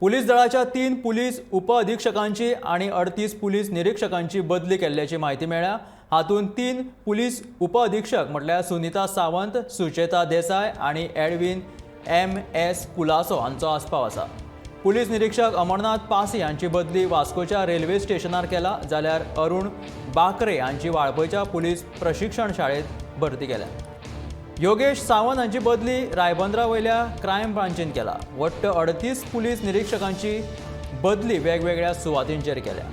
Police दळाच्या 3 police उपअधिक्षकांची आनी 38 police निरीक्षकांची बदली केल्ल्याची म्हायती मेळ्ळ्या. हातूंत 3 पुलीस उपअधिक्षक म्हटल्यार सुनीता सावंत, सुचेता देसाय आनी एडविन MS Colaco हांचो आस्पाव आसा. पुलीस निरीक्षक अमरनाथ पासी हांची बदली वास्कोच्या रेल्वे स्टेशनार केला, जाल्यार अरुण बाकरे हांची वाळपयच्या पुलीस प्रशिक्षण शाळेत भरती केल्या. योगेश सावंत हांची बदली रायबंदरा वयल्या क्रायम ब्रांचीन केला. वट्ट 38 पुलीस निरीक्षकांची बदली वेगवेगळ्या सुवातींचेर केल्या.